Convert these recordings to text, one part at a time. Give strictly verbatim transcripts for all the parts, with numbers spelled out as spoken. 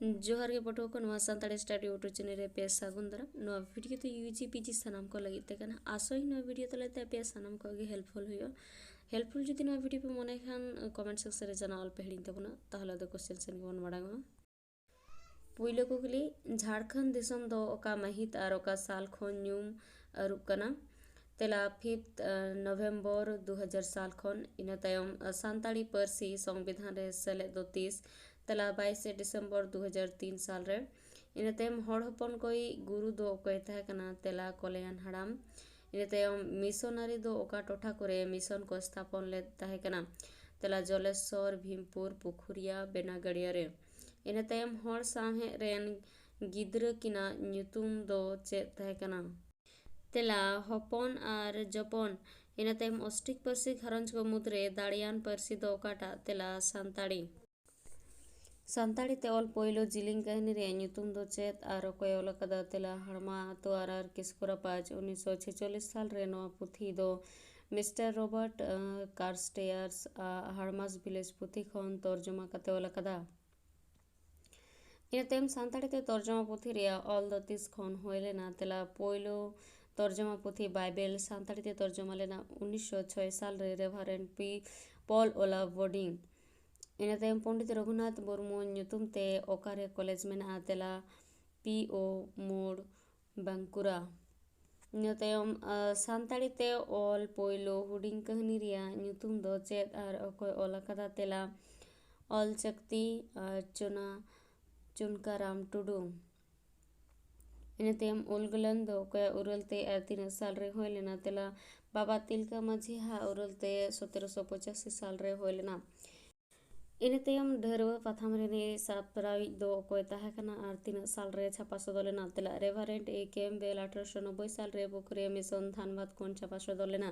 ᱡᱚᱦᱟᱨ ᱜᱮ ᱯᱟᱹᱴᱷᱩᱣᱟᱹ ᱠᱚ, ᱱᱚᱣᱟ ᱥᱟᱱᱛᱟᱲᱤ study YouTube channel ᱨᱮ ᱟᱯᱮ ᱥᱟᱹᱜᱩᱱ ᱫᱟᱨᱟᱢ᱾ ᱱᱚᱣᱟ video ᱫᱚ U G P G ᱥᱟᱱᱟᱢ ᱠᱚ ᱞᱟᱹᱜᱤᱫ ᱛᱮ ᱠᱟᱱᱟ᱾ ᱟᱥᱚᱜ ᱟᱹᱧ ᱱᱚᱣᱟ video ᱛᱟᱞᱟᱛᱮ ᱟᱯᱮᱭᱟᱜ ᱥᱟᱱᱟᱢ ᱠᱚᱣᱟᱜ ᱜᱮ helpful ᱦᱩᱭᱩᱜᱼᱟ᱾ Helpful ᱡᱩᱫᱤ ᱱᱚᱣᱟ video ᱯᱮ ᱢᱚᱱᱮ ᱠᱷᱟᱱ, comment section ᱨᱮ ᱡᱟᱱᱟᱣ ᱚᱞ ᱯᱮ ᱦᱤᱲᱤᱧ ᱛᱟᱵᱚᱱᱟ᱾ ᱛᱟᱦᱚᱞᱮ ᱟᱫᱚ question ᱥᱮᱱ ᱜᱮᱵᱚᱱ ᱢᱟᱲᱟᱝᱚᱜᱼᱟ᱾ ᱯᱩᱭᱞᱩ ᱠᱩᱠᱞᱤ, ᱡᱷᱟᱲᱠᱷᱚᱸᱰ ᱫᱤᱥᱚᱢ ᱫᱚ ᱚᱠᱟ ᱢᱟᱹᱦᱤᱛ ᱟᱨ ᱚᱠᱟ ᱥᱟᱞ ᱠᱷᱚᱱ ᱧᱩᱢ ᱟᱹᱨᱩᱵ ᱠᱟᱱᱟ? ᱛᱮᱞᱟ, fifth November ᱫᱩ ᱦᱟᱡᱟᱨ ᱥᱟᱞ ᱠᱷᱚᱱ᱾ ᱤᱱᱟᱹ ᱛᱟᱭᱚᱢ, ᱥᱟᱱᱛᱟᱲᱤ ᱯᱟᱹᱨᱥᱤ ᱥᱚᱝᱵᱤᱫᱷᱟᱱ ᱨᱮ ᱥᱮᱞᱮᱫ ᱫᱚ ᱛᱤᱥ? ᱛᱮᱞᱟ, ᱵᱟᱭᱤᱥᱮ ᱰᱤᱥᱮᱢᱵᱚᱨ ᱫᱩ ᱦᱟᱡᱟᱨ ᱛᱤᱱ ᱥᱟᱞ ᱨᱮ᱾ ᱤᱱᱟᱹ ᱛᱟᱭᱚᱢ, ᱦᱚᱲ ᱦᱚᱯᱚᱱ ᱠᱚᱭᱤᱡ ᱜᱩᱨᱩ ᱫᱚ ᱚᱠᱚᱭ ᱛᱟᱦᱮᱸ ᱠᱟᱱᱟ? ᱛᱮᱞᱟ, ᱠᱚᱞᱭᱟᱱ ᱦᱟᱲᱟᱢ᱾ ᱤᱱᱟᱹ ᱛᱟᱭᱚᱢ, ᱢᱤᱥᱚᱱᱟᱨᱤ ᱫᱚ ᱚᱠᱟ ᱴᱚᱴᱷᱟ ᱠᱚᱨᱮ ᱢᱤᱥᱚᱱ ᱠᱚ ᱥᱛᱷᱟᱯᱚᱱ ᱞᱮᱫ ᱛᱟᱦᱮᱸ ᱠᱟᱱᱟ? ᱛᱮᱞᱟ, ᱡᱚᱞᱮᱥᱥᱚᱨ, ᱵᱷᱤᱢᱯᱩᱨ, ᱯᱩᱠᱷᱩᱨᱤᱭᱟ, ᱵᱮᱱᱟᱜᱟᱲᱤᱭᱟ ᱨᱮ᱾ ᱤᱱᱟᱹ ᱛᱟᱭᱚᱢ, ᱦᱚᱲ ᱥᱟᱶᱦᱮᱫ ᱨᱮᱱ ᱜᱤᱫᱽᱨᱟᱹ ᱠᱤᱱᱟᱜ ᱧᱩᱛᱩᱢ ᱫᱚ ᱪᱮᱫ ᱛᱟᱦᱮᱸ ᱠᱟᱱᱟ? ᱛᱮᱞᱟ, ᱦᱚᱯᱚᱱ ᱟᱨ ᱡᱚᱯᱚᱱ᱾ ᱤᱱᱟᱹ ᱛᱟᱭᱚᱢ, ᱚᱥᱴᱨᱤᱠ ᱯᱟᱹᱨᱥᱤ ᱜᱷᱟᱨᱚᱸᱡᱽ ᱠᱚ ᱢᱩᱫᱽᱨᱮ ᱫᱟᱲᱮᱭᱟᱱ ᱯᱟᱹᱨᱥᱤ ᱫᱚ ᱚᱠᱟᱴᱟᱜ? ᱛᱮᱞᱟ, ᱥᱟᱱᱛᱟᱲᱤ᱾ ᱥᱟᱱᱛᱟᱲᱤ ᱛᱮ ᱚᱞ ᱯᱳᱭᱞᱳ ᱡᱤᱞᱤᱧ ᱠᱟᱹᱦᱱᱤ ᱨᱮᱭᱟᱜ ᱧᱩᱛᱩᱢ ᱫᱚ ᱪᱮᱫ ᱟᱨ ᱚᱠᱚᱭ ᱚᱞ ᱟᱠᱟᱫᱟ? ᱛᱮᱞᱟ, ᱦᱟᱲᱢᱟ ᱟᱛᱳ ᱟᱨ ᱟᱨ ᱠᱤᱥᱠᱩ ᱨᱟᱯᱟᱡᱽ᱾ ᱩᱱᱤᱥᱥᱚ ᱪᱷᱮᱪᱚᱞᱞᱤᱥ ᱥᱟᱞ ᱨᱮ ᱱᱚᱣᱟ ᱯᱩᱛᱷᱤ ᱫᱚ ᱢᱤᱥᱴᱟᱨ ᱨᱚᱵᱟᱨᱴ, ᱟᱸ, ᱠᱟᱨᱥᱴᱮᱭᱟᱨᱥ ᱟᱜ ᱦᱟᱲᱢᱟᱥ ᱵᱷᱤᱞᱮᱡᱽ ᱯᱩᱛᱷᱤ ᱠᱷᱚᱱ ᱛᱚᱨᱡᱚᱢᱟ ᱠᱟᱛᱮ ᱚᱞ ᱟᱠᱟᱫᱟ᱾ ᱤᱱᱟᱹ ᱛᱟᱭᱚᱢ ᱥᱟᱱᱛᱟᱲᱤ ᱛᱮ ᱛᱚᱨᱡᱚᱢᱟ ᱯᱩᱛᱷᱤ ᱨᱮᱭᱟᱜ ᱚᱞ ᱫᱚ ᱛᱤᱥ ᱠᱷᱚᱱ ᱦᱩᱭ ᱞᱮᱱᱟ? ᱛᱮᱞᱟ, ᱯᱳᱭᱞᱳ ᱛᱚᱨᱡᱚᱢᱟ ᱯᱩᱛᱷᱤ ᱵᱟᱭᱵᱮᱞ ᱥᱟᱱᱛᱟᱲᱤ ᱛᱮ ᱛᱚᱨᱡᱚᱢᱟ ᱞᱮᱱᱟ ᱩᱱᱤᱥᱥᱚ ᱪᱷᱚᱭ ᱥᱟᱞ ᱨᱮ ᱨᱮᱵᱷᱟᱨᱮᱱᱰ ᱯᱤ ᱯᱚᱞ ᱚᱞᱟ ᱵᱳᱰᱤᱝ᱾ ᱤᱱᱟᱹ ᱛᱟᱭᱚᱢ ᱯᱚᱱᱰᱤᱛ ᱨᱚᱜᱷᱩᱱᱟᱛᱷ ᱢᱩᱨᱢᱩ ᱧᱩᱛᱩᱢ ᱛᱮ ᱚᱠᱟᱨᱮ ᱠᱚᱞᱮᱡᱽ ᱢᱮᱱᱟᱜᱼᱟ? ᱛᱮᱞᱟ, ᱯᱤ ᱳ ᱢᱳᱲ, ᱵᱟᱸᱠᱩᱲᱟ᱾ ᱤᱱᱟᱹ ᱛᱟᱭᱚᱢ, ᱟᱸ, ᱥᱟᱱᱛᱟᱲᱤ ᱛᱮ ᱚᱞ ᱯᱳᱭᱞᱳ ᱦᱩᱰᱤᱧ ᱠᱟᱹᱦᱱᱤ ᱨᱮᱭᱟᱜ ᱧᱩᱛᱩᱢ ᱫᱚ ᱪᱮᱫ ᱟᱨ ᱚᱠᱚᱭ ᱚᱞ ᱟᱠᱟᱫᱟ? ᱛᱮᱞᱟ, ᱚᱞ ᱪᱟᱹᱠᱛᱤ ᱟᱨ ᱪᱩᱱᱟ, ᱪᱩᱱᱠᱟᱨᱟᱢ ᱴᱩᱰᱩ᱾ ᱤᱱᱟᱹ ᱛᱟᱭᱚᱢ, ᱩᱞᱜᱩᱞᱟᱱ ᱫᱚ ᱚᱠᱚᱭᱟᱜ ᱩᱨᱟᱹᱞ ᱛᱮ ᱟᱨ ᱛᱤᱱᱟᱹᱜ ᱥᱟᱞ ᱨᱮ ᱦᱩᱭ ᱞᱮᱱᱟ? ᱛᱮᱞᱟ, ᱵᱟᱵᱟ ᱛᱤᱞᱠᱟᱹ ᱢᱟᱹᱡᱷᱤᱭᱟᱜ ᱩᱨᱟᱹᱞ ᱛᱮ ᱥᱚᱛᱮᱨᱚᱥᱚ ᱯᱚᱸᱪᱟᱥᱤ ᱥᱟᱞ ᱨᱮ ᱦᱩᱭ ᱞᱮᱱᱟ᱾ ᱤᱱᱟᱹ ᱛᱟᱭᱚᱢ, ᱰᱷᱟᱹᱨᱣᱟᱹ ᱯᱟᱛᱷᱟᱢ ᱨᱤᱱᱤᱡ ᱥᱟᱯᱲᱟᱣᱤᱡ ᱫᱚ ᱚᱠᱚᱭ ᱛᱟᱦᱮᱸ ᱠᱟᱱᱟ ᱟᱨ ᱛᱤᱱᱟᱹᱜ ᱥᱟᱞ ᱨᱮ ᱪᱷᱟᱯᱟ ᱥᱚᱫᱚᱨ ᱞᱮᱱᱟ? ᱛᱮᱞᱟ, ᱨᱮᱵᱷᱟᱨᱮᱱᱰ ᱮ ᱠᱮᱢᱵᱮᱞ, ᱟᱴᱷᱨᱚᱥᱚ ᱱᱚᱵᱵᱳᱭ ᱥᱟᱞ ᱨᱮ ᱯᱩᱠᱷᱩᱨᱤᱭᱟᱹ ᱢᱤᱥᱚᱱ ᱫᱷᱟᱱᱵᱟᱫᱽ ᱠᱷᱚᱱ ᱪᱷᱟᱯᱟ ᱥᱚᱫᱚᱨ ᱞᱮᱱᱟ᱾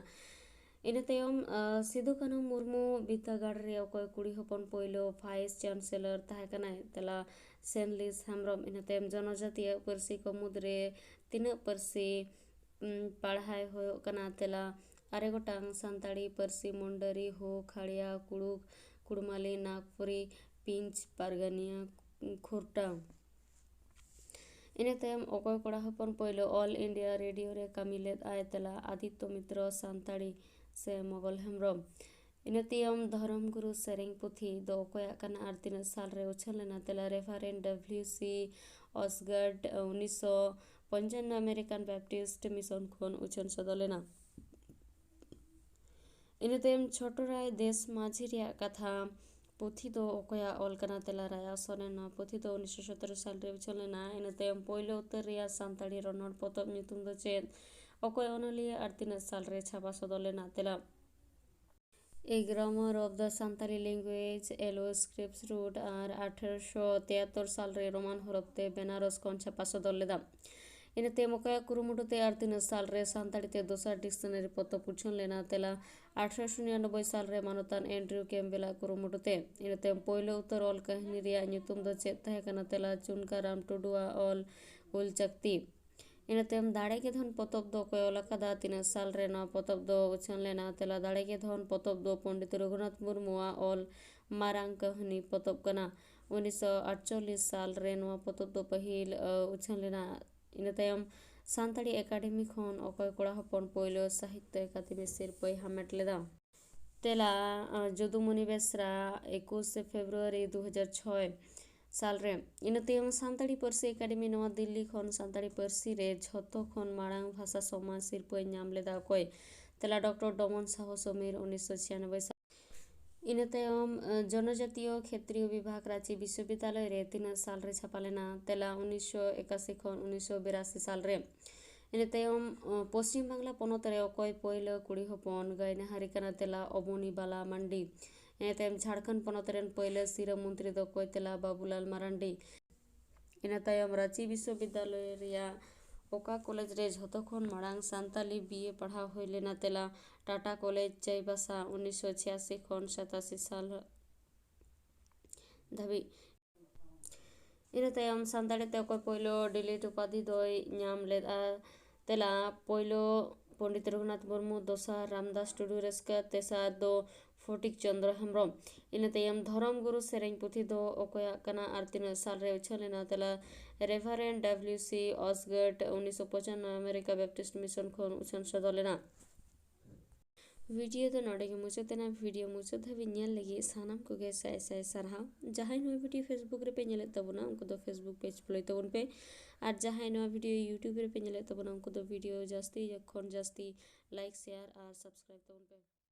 ᱤᱱᱟᱹ ᱛᱟᱭᱚᱢ, ᱟᱸ, ᱥᱤᱫᱩ ᱠᱟᱹᱱᱦᱩ ᱢᱩᱨᱢᱩ ᱵᱤᱨᱫᱟᱹᱜᱟᱲ ᱨᱮ ᱚᱠᱚᱭ ᱠᱩᱲᱤ ᱦᱚᱯᱚᱱ ᱯᱳᱭᱞᱳ vice chancellor ᱛᱟᱦᱮᱸ ᱠᱟᱱᱟᱭ? ᱛᱮᱞᱟ, ᱥᱮᱱᱞᱤᱥ ᱦᱮᱢᱵᱨᱚᱢ᱾ ᱤᱱᱟᱹ ᱛᱟᱭᱚᱢ, ᱡᱚᱱᱚᱡᱟᱛᱤᱭᱟᱹ ᱯᱟᱹᱨᱥᱤ ᱠᱚ ᱢᱩᱫᱽᱨᱮ ᱛᱤᱱᱟᱹᱜ ᱯᱟᱹᱨᱥᱤ, ᱩᱸ, ᱯᱟᱲᱦᱟᱭ ᱦᱩᱭᱩᱜ ᱠᱟᱱᱟ? ᱛᱮᱞᱟ, ᱟᱨᱮ ᱜᱚᱴᱟᱝ ᱥᱟᱱᱛᱟᱲᱤ ᱯᱟᱹᱨᱥᱤ, ᱢᱩᱱᱰᱟᱹᱨᱤ, ᱦᱳ, ᱠᱷᱟᱲᱭᱟ, ᱠᱩᱲᱩᱠ, ᱠᱩᱲᱢᱟᱞᱤ, ᱱᱟᱜᱽᱯᱩᱨᱤ, ᱯᱤᱧᱪ, ᱯᱟᱨᱜᱟᱱᱤᱭᱟ, ᱠᱷᱩᱨᱴᱟᱝ᱾ ᱤᱱᱟᱹ ᱛᱟᱭᱚᱢ ᱚᱠᱚᱭ ᱠᱚᱲᱟ ᱦᱚᱯᱚᱱ ᱯᱳᱭᱞᱳ All India Radio ᱨᱮ ᱠᱟᱹᱢᱤ ᱞᱮᱫ ᱟᱭ? ᱛᱮᱞᱟ ᱟᱫᱤᱛᱛᱚ ᱢᱤᱛᱨᱚ ᱥᱟᱱᱛᱟᱲᱤ ᱥᱮ ᱢᱚᱜᱚᱞ ᱦᱮᱢᱵᱨᱚᱢ᱾ ᱤᱱᱟᱹ ᱛᱟᱭᱚᱢ ᱫᱷᱚᱨᱚᱢ ᱜᱩᱨᱩ ᱥᱮᱨᱮᱧ ᱯᱩᱛᱷᱤ ᱫᱚ ᱚᱠᱚᱭᱟᱜ ᱠᱟᱱᱟ ᱟᱨ ᱛᱤᱱᱟᱹᱜ ᱥᱟᱞ ᱨᱮ ᱩᱪᱷᱟᱹᱱ ᱞᱮᱱᱟ? ᱛᱮᱞᱟ Reverend W C Osgood, ᱩᱱᱤᱥᱥᱚ ᱯᱚᱧᱪᱟᱱᱱᱚ American Baptist Mission ᱠᱷᱚᱱ ᱩᱪᱷᱟᱹᱱ ᱥᱚᱫᱚᱨ ᱞᱮᱱᱟ᱾ ᱤᱱᱟᱹ ᱛᱟᱭᱚᱢ ᱪᱷᱳᱴᱳ ᱨᱟᱭ ᱫᱮᱥ ᱢᱟᱹᱡᱷᱤ ᱨᱮᱭᱟᱜ ᱠᱟᱛᱷᱟ ᱯᱩᱛᱷᱤ ᱫᱚ ᱚᱠᱚᱭᱟᱜ ᱚᱞ ᱠᱟᱱᱟ? ᱛᱮᱞᱟ ᱨᱟᱭᱟ ᱥᱚᱨᱮᱱ᱾ ᱱᱚᱣᱟ ᱯᱩᱛᱷᱤ ᱫᱚ ᱩᱱᱤᱥᱥᱚ ᱥᱚᱛᱮᱨᱚ ᱥᱟᱞ ᱨᱮ ᱩᱪᱷᱟᱹᱱ ᱞᱮᱱᱟ᱾ ᱤᱱᱟᱹ ᱛᱟᱭᱚᱢ ᱯᱳᱭᱞᱳ ᱩᱛᱟᱹᱨ ᱨᱮᱭᱟᱜ ᱥᱟᱱᱛᱟᱲᱤ ᱨᱚᱱᱚᱲ ᱯᱚᱛᱚᱵ ᱧᱩᱛᱩᱢ ᱫᱚ ᱪᱮᱫ? ᱚᱠᱚᱭ ᱚᱱᱚᱞᱤᱭᱟᱹ ᱟᱨ ᱛᱤᱱᱟᱹᱜ ᱥᱟᱞ ᱨᱮ ᱪᱷᱟᱯᱟ ᱥᱚᱫᱚᱨ ᱞᱮᱱᱟ? ᱛᱮᱞᱟ A Grammar of the Santali Language, Yellow Scripts Root ᱟᱨ ᱟᱴᱷᱨᱚᱥᱚ ᱛᱮᱭᱟᱛᱛᱳᱨ ᱥᱟᱞ ᱨᱮ ᱨᱳᱢᱟᱱ ᱦᱚᱨᱚᱯ ᱛᱮ ᱵᱮᱱᱟᱨᱚᱥ ᱠᱷᱚᱱ ᱪᱷᱟᱯᱟ ᱥᱚᱫᱚᱨ ᱞᱮᱫᱟ᱾ ᱤᱱᱟᱹ ᱛᱟᱭᱚᱢ ᱚᱠᱚᱭᱟᱜ ᱠᱩᱨᱩᱢᱩᱴᱩ ᱛᱮ ᱟᱨ ᱛᱤᱱᱟᱹᱜ ᱥᱟᱞ ᱨᱮ ᱥᱟᱱᱛᱟᱲᱤ ᱛᱮ ᱫᱚᱥᱟᱨ ᱰᱤᱠᱥᱱᱟᱨᱤ ᱯᱚᱛᱚᱵ ᱩᱪᱷᱟᱹᱱ ᱞᱮᱱᱟ? ᱛᱮᱞᱟ ᱟᱴᱷᱨᱚᱥᱚ ᱱᱤᱨᱟᱱᱚᱵᱵᱳᱭ ᱥᱟᱞ ᱨᱮ ᱢᱟᱱᱚᱛᱟᱱ ᱮᱱᱰᱨᱤᱭᱩ ᱠᱮᱢᱵᱮᱞᱟᱜ ᱠᱩᱨᱩᱢᱩᱴᱩ ᱛᱮ᱾ ᱤᱱᱟᱹ ᱛᱟᱭᱚᱢ ᱯᱳᱭᱞᱳ ᱩᱛᱟᱹᱨ ᱚᱞ ᱠᱟᱹᱦᱱᱤ ᱨᱮᱭᱟᱜ ᱧᱩᱛᱩᱢ ᱫᱚ ᱪᱮᱫ ᱛᱟᱦᱮᱸ ᱠᱟᱱᱟ? ᱛᱮᱞᱟ ᱪᱩᱱᱠᱟᱨᱟᱢ ᱴᱩᱰᱩᱣᱟᱜ ᱚᱞ ᱩᱞ ᱪᱟᱠᱛᱤ᱾ ᱤᱱᱟᱹ ᱛᱟᱭᱚᱢ ᱫᱟᱲᱮ ᱜᱮ ᱫᱷᱚᱱ ᱯᱚᱛᱚᱵ ᱫᱚ ᱚᱠᱚᱭ ᱚᱞ ᱟᱠᱟᱫᱟ? ᱛᱤᱱᱟᱹᱜ ᱥᱟᱞ ᱨᱮ ᱱᱚᱣᱟ ᱯᱚᱛᱚᱵ ᱫᱚ ᱩᱪᱷᱟᱹᱱ ᱞᱮᱱᱟ? ᱛᱮᱞᱟ ᱫᱟᱲᱮ ᱜᱮ ᱫᱷᱚᱱ ᱯᱚᱛᱚᱵ ᱫᱚ ᱯᱚᱱᱰᱤᱛ ᱨᱚᱜᱷᱩᱱᱟᱛᱷ ᱢᱩᱨᱢᱩᱣᱟᱜ ᱚᱞ ᱢᱟᱨᱟᱝ ᱠᱟᱹᱦᱱᱤ ᱯᱚᱛᱚᱵ ᱠᱟᱱᱟ᱾ ᱩᱱᱤᱥᱥᱚ ᱟᱴᱪᱚᱞᱞᱤᱥ ᱥᱟᱞ ᱨᱮ ᱱᱚᱣᱟ ᱯᱚᱛᱚᱵ ᱫᱚ ᱯᱟᱹᱦᱤᱞ ᱩᱪᱷᱟᱹᱱ ᱞᱮᱱᱟ᱾ ᱤᱱᱟᱹ ᱛᱟᱭᱚᱢ ᱥᱟᱱᱛᱟᱲᱤ ᱮᱠᱟᱰᱮᱢᱤ ᱠᱷᱚᱱ ᱚᱠᱚᱭ ᱠᱚᱲᱟ ᱦᱚᱯᱚᱱ ᱯᱳᱭᱞᱳ ᱥᱟᱦᱤᱛᱛᱚ ᱮᱠᱟᱫᱮᱢᱤ ᱥᱤᱨᱯᱟᱹᱭ ᱦᱟᱢᱮᱴ ᱞᱮᱫᱟ? ᱛᱮᱞᱟ ᱡᱚᱫᱩᱢᱚᱱᱤ ᱵᱮᱥᱨᱟ, ᱮᱠᱩᱥᱮ ᱯᱷᱮᱵᱽᱨᱩᱣᱟᱨᱤ ᱫᱩ ᱦᱟᱡᱟᱨ ᱪᱷᱚᱭ ᱥᱟᱞ ᱨᱮ᱾ ᱤᱱᱟᱹ ᱛᱟᱭᱚᱢ ᱥᱟᱱᱛᱟᱲᱤ ᱯᱟᱹᱨᱥᱤ ᱮᱠᱟᱰᱮᱢᱤ ᱱᱚᱣᱟ ᱫᱤᱞᱞᱤ ᱠᱷᱚᱱ ᱥᱟᱱᱛᱟᱲᱤ ᱯᱟᱹᱨᱥᱤ ᱨᱮ ᱡᱷᱚᱛᱚ ᱠᱷᱚᱱ ᱢᱟᱲᱟᱝ ᱵᱷᱟᱥᱟ ᱥᱚᱢᱟᱡᱽ ᱥᱤᱨᱯᱟᱹᱭ ᱧᱟᱢ ᱞᱮᱫᱟ ᱚᱠᱚᱭ? ᱛᱮᱞᱟ ᱰᱚᱠᱴᱚᱨ ᱰᱚᱢᱚᱱ ᱥᱟᱦᱚ ᱥᱚᱢᱤᱨ, ᱩᱱᱤᱥᱥᱚ ᱪᱷᱤᱭᱟᱱᱚᱵᱵᱳᱭ ᱥᱟᱞ᱾ ᱤᱱᱟᱹ ᱛᱟᱭᱚᱢ ᱡᱚᱱᱚᱡᱟᱛᱤᱭᱚ ᱠᱷᱮᱛᱨᱤᱭᱚ ᱵᱤᱵᱷᱟᱜᱽ ᱨᱟᱸᱪᱤ ᱵᱤᱥᱥᱚᱵᱤᱫᱽᱫᱟᱞᱚᱭ ᱨᱮ ᱛᱤᱱᱟᱹᱜ ᱥᱟᱞ ᱨᱮ ᱪᱷᱟᱯᱟ ᱞᱮᱱᱟ? ᱛᱮᱞᱟ ᱩᱱᱤᱥᱥᱚ ᱮᱠᱟᱥᱤ ᱠᱷᱚᱱ ᱩᱱᱤᱥᱥᱚ ᱵᱤᱨᱟᱥᱤ ᱥᱟᱞ ᱨᱮ᱾ ᱤᱱᱟᱹ ᱛᱟᱭᱚᱢ ᱯᱚᱥᱪᱤᱢ ᱵᱟᱝᱞᱟ ᱯᱚᱱᱚᱛ ᱨᱮ ᱚᱠᱚᱭ ᱯᱳᱭᱞᱳ ᱠᱩᱲᱤ ᱦᱚᱯᱚᱱ ᱜᱟᱭᱱᱟᱦᱟᱨᱤ ᱠᱟᱱᱟ? ᱛᱮᱞᱟ ᱚᱵᱚᱱᱤ ᱵᱟᱞᱟ ᱢᱟᱱᱰᱤ᱾ ᱤᱱᱟᱹ ᱛᱟᱭᱚᱢ ᱡᱷᱟᱲᱠᱷᱚᱸᱰ ᱯᱚᱱᱚᱛ ᱨᱮᱱ ᱯᱳᱭᱞᱳ ᱥᱤᱨᱟᱹ ᱢᱚᱱᱛᱨᱤ ᱫᱚ ᱚᱠᱚᱭ? ᱛᱮᱞᱟ ᱵᱟᱵᱩᱞᱟᱞ ᱢᱟᱨᱟᱱᱰᱤ᱾ ᱤᱱᱟᱹ ᱛᱟᱭᱚᱢ ᱨᱟᱸᱪᱤ ᱵᱤᱥᱥᱚᱵᱤᱫᱽᱫᱟᱞᱚᱭ ᱨᱮᱭᱟᱜ ᱚᱠᱟ ᱠᱚᱞᱮᱡᱽ ᱨᱮ ᱡᱷᱚᱛᱚ ᱠᱷᱚᱱ ᱢᱟᱲᱟᱝ ᱥᱟᱱᱛᱟᱞᱤ ᱵᱤ ᱮ ᱯᱟᱲᱦᱟᱣ ᱦᱩᱭ ᱞᱮᱱᱟ? ᱛᱮᱞᱟ ᱴᱟᱴᱟ ᱠᱚᱞᱮᱡᱽ, ᱪᱟᱭᱵᱟᱥᱟ, ᱩᱱᱤᱥᱥᱚ ᱪᱷᱤᱭᱟᱥᱤ ᱠᱷᱚᱱ ᱥᱟᱛᱟᱥᱤ ᱥᱟᱞ ᱫᱷᱟᱹᱵᱤᱡ᱾ ᱤᱱᱟᱹ ᱛᱟᱭᱚᱢ ᱥᱟᱱᱛᱟᱲᱤ ᱛᱮ ᱚᱠᱚᱭ ᱯᱳᱭᱞᱳ ᱰᱤᱞᱤᱴ ᱩᱯᱟᱫᱷᱤ ᱫᱚᱭ ᱧᱟᱢ ᱞᱮᱫᱼᱟ? ᱛᱮᱞᱟ ᱯᱳᱭᱞᱳ ᱯᱚᱱᱰᱤᱛ ᱨᱚᱜᱷᱩᱱᱟᱛᱷ ᱢᱩᱨᱢᱩ, ᱫᱚᱥᱟᱨ ᱨᱟᱢᱫᱟᱥ ᱴᱩᱰᱩ ᱨᱟᱹᱥᱠᱟᱹ, ᱛᱮᱥᱟᱨ ᱫᱚ ᱯᱷᱚᱴᱤᱠ ᱪᱚᱸᱫᱽᱨᱚ ᱦᱮᱢᱵᱨᱚᱢ᱾ ᱤᱱᱟᱹ ᱛᱟᱭᱚᱢ ᱫᱷᱚᱨᱚᱢ ᱜᱩᱨᱩ ᱥᱮᱨᱮᱧ ᱯᱩᱛᱷᱤ ᱫᱚ ᱚᱠᱚᱭᱟᱜ ᱠᱟᱱᱟ ᱟᱨ ᱛᱤᱱᱟᱹᱜ ᱥᱟᱞ ᱨᱮ ᱩᱪᱷᱟᱹᱱ ᱞᱮᱱᱟ? ᱛᱮᱞᱟ, ᱨᱮᱵᱷᱟᱨᱮᱱᱰ ᱰᱟᱵᱽᱞᱤᱭᱩ ᱥᱤ ᱚᱥᱜᱟᱨᱰ, ᱩᱱᱤᱥᱥᱚ ᱯᱚᱸᱪᱟᱱᱱᱚ, ᱟᱢᱮᱨᱤᱠᱟ ᱵᱮᱯᱴᱤᱥᱴ ᱢᱤᱥᱚᱱ ᱠᱷᱚᱱ ᱩᱪᱷᱟᱹᱱ ᱥᱚᱫᱚᱨ ᱞᱮᱱᱟ᱾ ᱵᱷᱤᱰᱤᱭᱳ ᱫᱚ ᱱᱚᱰᱮ ᱜᱮ ᱢᱩᱪᱟᱹᱫ ᱮᱱᱟ᱾ ᱵᱷᱤᱰᱤᱭᱳ ᱢᱩᱪᱟᱹᱫ ᱫᱷᱟᱹᱵᱤᱡ ᱧᱮᱞ ᱞᱟᱹᱜᱤᱫ ᱥᱟᱱᱟᱢ ᱠᱚᱜᱮ ᱥᱟᱭ ᱥᱟᱭ ᱥᱟᱨᱦᱟᱣ᱾ ᱡᱟᱦᱟᱸᱭ ᱱᱚᱣᱟ ᱵᱷᱤᱰᱤᱭᱳ Facebook ᱨᱮᱯᱮ ᱧᱮᱞᱮᱫ ᱛᱟᱵᱚᱱᱟ, ᱩᱱᱠᱩ ᱫᱚ Facebook ᱯᱮᱡᱽ ᱯᱷᱚᱞᱳᱭ ᱛᱟᱵᱚᱱ ᱯᱮ, ᱟᱨ ᱡᱟᱦᱟᱸᱭ ᱱᱚᱣᱟ ᱵᱷᱤᱰᱤᱭᱳ YouTube ᱨᱮᱯᱮ ᱧᱮᱞᱮᱫ ᱛᱟᱵᱚᱱᱟ, ᱩᱱᱠᱩ ᱫᱚ ᱵᱷᱤᱰᱤᱭᱳ ᱡᱟᱹᱥᱛᱤ ᱠᱷᱚᱱ ᱡᱟᱹᱥᱛᱤ ᱞᱟᱭᱤᱠ, ᱥᱮᱭᱟᱨ ᱟᱨ ᱥᱟᱵᱥᱠᱨᱟᱭᱤᱵ ᱛᱟᱵᱚᱱ ᱯᱮ᱾